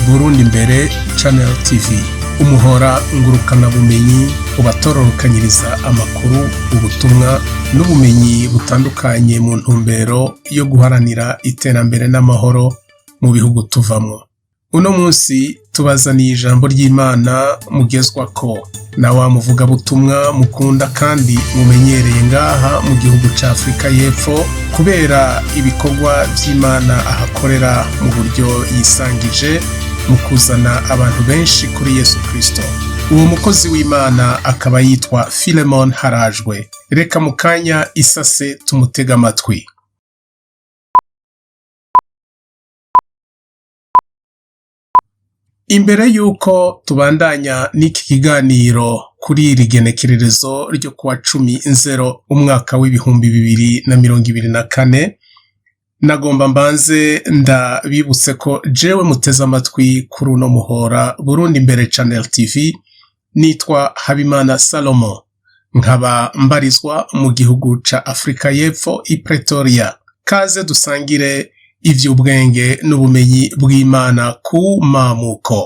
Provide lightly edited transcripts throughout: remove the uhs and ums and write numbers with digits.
Burundi Imbere Channel TV, umuhora ngurukanabumenyi ubatororokanyiriza amakuru, ubutumwa n'ubumenyi butandukanye mu ntumbero yo guharanira iterambere n'amahoro mu bihugu tuvamwo. Uno munsi tubazaniye ijambo ry'Imana mugezwako na wa muvugabutumwa mukunda kandi mumenyereye ngaha mu gihugu ca Afrika y'Epfo kubera ibikorwa vy'Imana ahakorera mu buryo yisangije mu kuzana abantu benshi kuri Yesu Kristo. Uwo mukozi w'Imana akaba yitwa Philemon Harajwe. Reka mu kanya isase tumutega amatwi. Imbere y'uko tubandanya n'iki kiganiro kuri iri genekererezo ryo kuwa 10 Nzero umwaka w'2024, nagomba mbanze ndabibutse ko jewe muteze amatwi kuri uno muhora Burundi Imbere Channel TV nitwa Habimana Salomo, nkaba mbarizwa mu gihugu ca Afrika y'Epfo i Pretoria. Kaze dusangire ivy'ubwenge n'ubumenyi bw'Imana ku mamuko.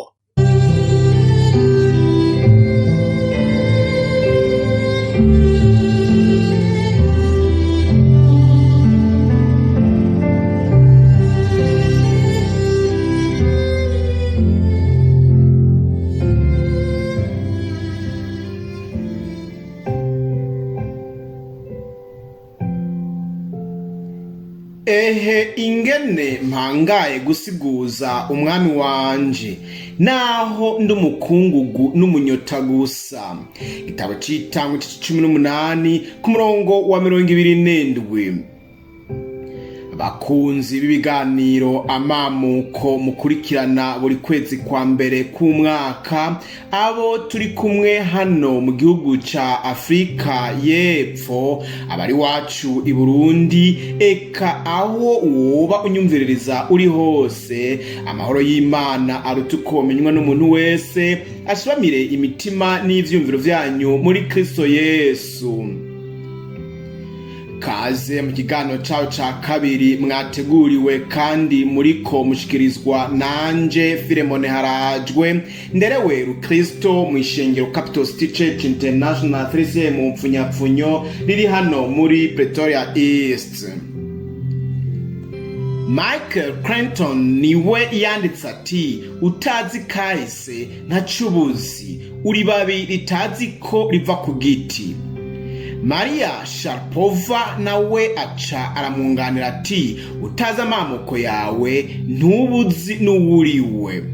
Ehe, ingene mpangaye gusiguza umwami wanje, naho ndi umukungugu n'umunyota gusa. Igitabo c'Itangwe igice 18 ku murongo wa 27. Bakunzi b'ibiganiro Amamuko mukurikirana buri kwezi kwa mbere k'umwaka, abo turi kumwe hano mu gihugu ca Afrika y'Epfo, abari wacu i Burundi, eka aho woba unyumviririza uri hose, amahoro y'Imana aruta uko womenywa n'umuntu wese, ashibamire imitima n'ivyumviro vyanyu muri Kristo Yesu. Kaze mu kiganiro cawe ca kabiri mwateguriwe kandi muriko mushikirizwa nanje Filemon Harajwe, nderewe Rukristo mu ishengero Capital City Church International 3 mu mpfunyapfunyo riri hano muri Pretoria East. Michael Clinton niwe yanditse ati: utazi kahise ntacubuzi, uri babi ritazi ko riva ku giti. Maria Sharapova nawe aca aramwunganira ati: utazi amamuko yawe ntubuzi n'uwuriwe.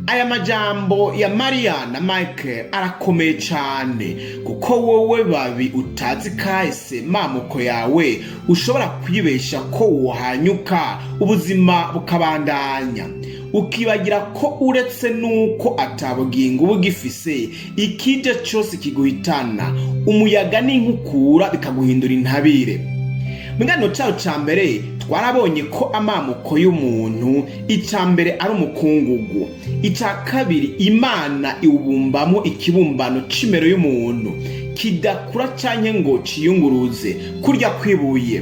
Aya majambo ya Maria na Michael arakomeye cane, kuko wowe babi utazi kahise mamuko yawe ushobora kwibesha ko wohanyuka ubuzima bukabandanya, ukibagira ko uretse nuko atabugingo bugifise, ikije cose kiguhitana, umuyaga n'inkukura bikaguhindura intabire. Mu kiganiro cayo ca mbere twarabonye ko amamuko y'umuntu ica mbere ari umukungugu, ica kabiri Imana iwubumbamwo ikibumbano c'imero y'umuntu kidakura canke ngo ciyunguruze kurya kwibuye.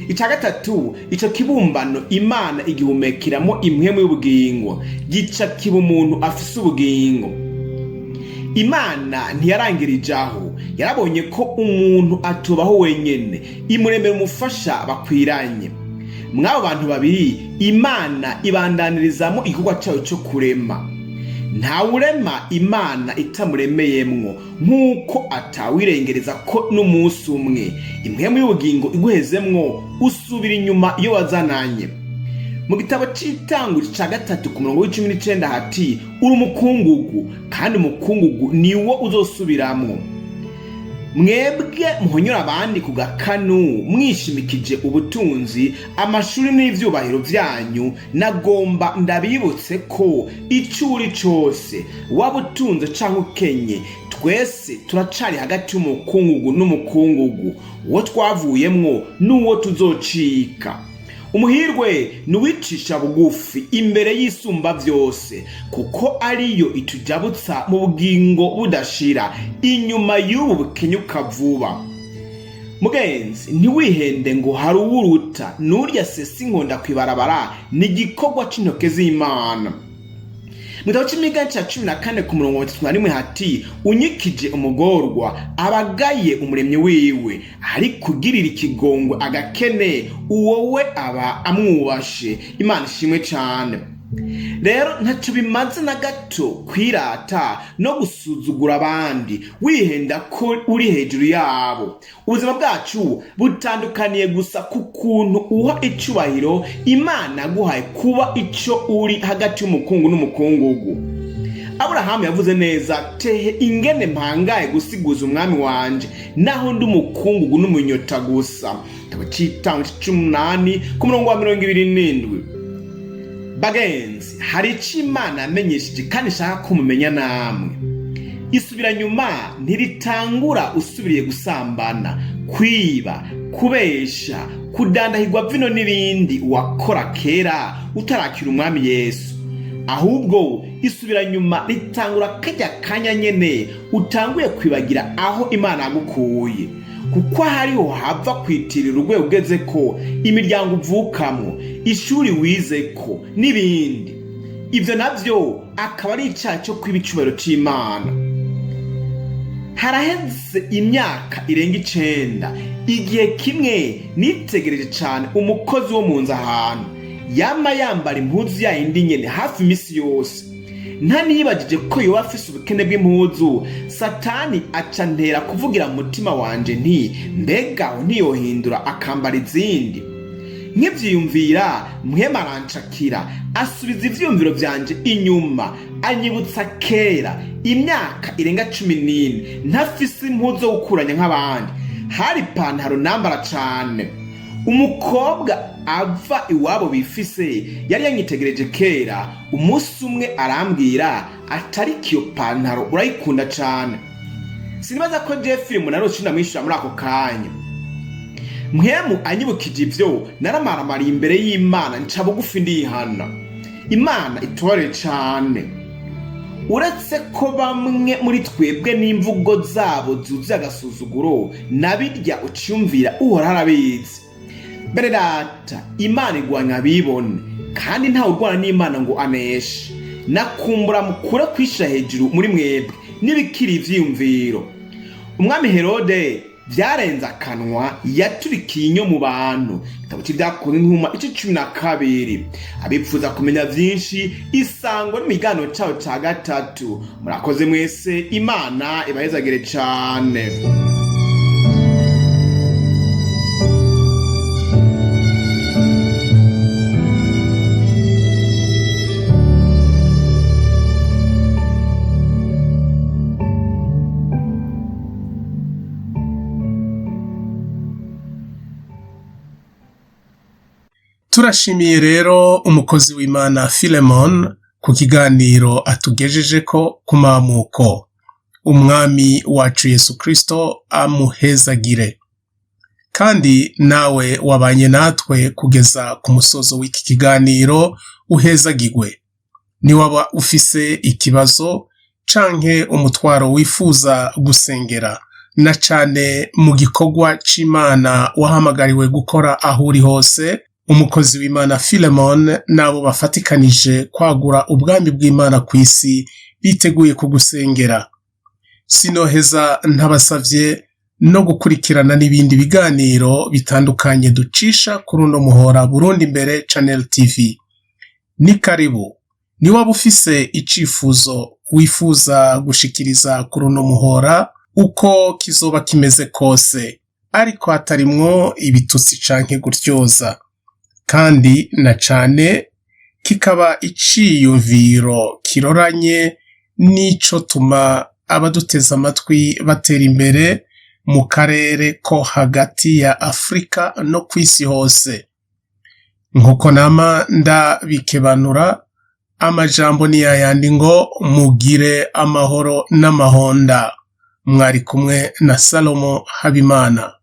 Ica gatatu, ico kibumbano Imana igihumekeramo impwemu y'ubugingo, gica kiba umuntu afise ubugingo. Imana ntiyarangirije aho, yarabonye ko umuntu atubaho wenyene, imuremera umufasha bakwiranye. Mw'abo bantu babiri Imana ibandanirizamo igikorwa cayo co kurema. Ntawurema Imana itamuremeyemwo, nk'uko atawirengereza ko n'umunsi umwe impwemu y'ubugingo iguhezemwo usubira inyuma iyo wazananye. Mu gitabo c'Itanguriro ca 3 ku murongo w'icumi n'icenda hati: uri umukungugu kandi umukungugu niwo uzosubiramwo. Mwebwe muhonyora abandi ku gakanu mwishimikije ubutunzi, amashuri n'ivyubahiro vyanyu, nagomba ndabibutse ko ico uri cose, waba utunze canke ukenye, twese turacari hagati y'umukungugu n'umukungugu, uwo twavuyemwo n'uwo tuzocika. Umuhirwe ni uwicisha bugufi imbere y'isumba byose, kuko ariyo itujabutsa mu bugingo budashira inyuma y'ubu bukenyuka vuba. Mugenzi, ntiwihende ngo hari uwuruta n'urya sesa inkonda kw'ibarabara, ni igikorwa c'intoke z'Imana. Mu gitabo c'Imigani ca 14 ku murongo wa 31 hati: unyikije umugorwa abagaye umuremyi wiwe, ariko ugirira ikigongwe agakene uwo we aba amwubashe. Imana ishimwe cane. Rero ntaco bimaze na gato kwirata no gusuzugura abandi wihenda ko uri hejuru yabo. Ubuzima bwacu butandukaniye gusa ku kuntu uha icubahiro Imana yaguhaye kuba ico uri hagati y'umukungu n'umukungugu. Aburahamu yavuze neza: tehe ingene mpangaye gusiguza umwami wanje, naho ndi umukungugu n'umunyota gusa. Igitabo c'Itango c'umunani ku murongo wa 27. Bagenzi, hari ico Imana yamenyesheje kandi ishaka ko mumenya namwe. Isubira nyuma ntiritangura usubiriye gusambana, kwiba, kubesha, kudandahirwa vino n'ibindi wakora kera utarakira umwami Yesu. Ahubwo isubira nyuma ritangura kajya kanya nyene utanguye kwibagira aho Imana yagukuye, kuko hariho hava kwitirira urwego ugeze ko, imiryango uvukamwo, ishuri wize ko n'ibindi. Ivyo navyo akaba ari icaha cyo kwiba icubahiro c'Imana. Haraheze imyaka irenga 9, igihe kimwe nitegereje cane umukozi wo mu nzu ahantu yama yambara impuzu yayindi nyene hafi imisi yose. Ntanibagije ko yoba afise ubukene bw'impuzu. Satani aca ntera kuvugira mu mutima wanje nti: mbega aho ntiyohindura akambara izindi? Nkivyiyumvira, Mpwemu arancakira, asubiza ivyiyumviro vyanje inyuma, anyibutsa kera imyaka irenga 14 ntafise impuzu zo gukuranya nk'abandi. Hari ipantaro nambara cane. Umukobwa ava iwabo bifise yari yanyitegereje kera. Umunsi umwe arambwira atariko iyo pantaro urayikunda cane. Sinibaza ko Jeffrey munarose ndamwishyura muri ako kanya. Mpwemu anyibukije ivyo, naramaramariye imbere y'Imana, nca bugufi ndihana. Imana itore cane. Uretse ko bamwe muri twebwe n'imvugo zabo zuzuye agasuzuguro, nabirya uciyumvira Uhoraho arabizi. Bene data, Imana igwanya abibone, kandi ntawe urwana n'Imana ngo aneshe. Nakumbura mukure kwishira hejuru muri mwebwe n'ibikiri ivyiyumviro. Umwami Herode vyarenze akanwa, yaturikiye inyo mu bantu. Igitabo c'Ivyakozwe n'Intumwa ice 12. Abipfuza kumenya vyinshi, isango n'imiganiro cayo ca 3. Murakoze mwese, Imana ibahezagire cane. Turashimiye rero umukozi w'Imana Philemon ku kiganiro atugejeje ko ku mamuko. Umwami wacu Yesu Kristo amuhezagire. Kandi nawe wabanye natwe kugeza ku musozo w'iki kiganiro uhezagigwe. Niwaba ufise ikibazo canke umutwaro wifuza gusengera, na cane mu gikorwa c'Imana wahamagariwe gukora aho uri hose, umukozi w'Imana Philemon n'abo bafatikanije kwagura ubwami bw'Imana ku isi biteguye kugusengera. Sinoheza ntabasavye no gukurikirana n'ibindi biganiro bitandukanye ducisha kuri uno muhora Burundi Imbere Channel TV. Ni karibu. Niwaba ufise icifuzo wifuza gushikiriza kuri uno muhora, uko kizoba kimeze kose, ariko hatarimwo ibitutsi canke gutyoza, kandi na cane kikaba iciyumviro kiroranye n'ico tuma abaduteze amatwi batera imbere mu karere ko hagati ya Afrika no kw'isi hose. Nkuko nama ndabikebanura, amajambo ni yayandi ngo mugire amahoro n'amahonda. Mwari kumwe na Salomo Habimana.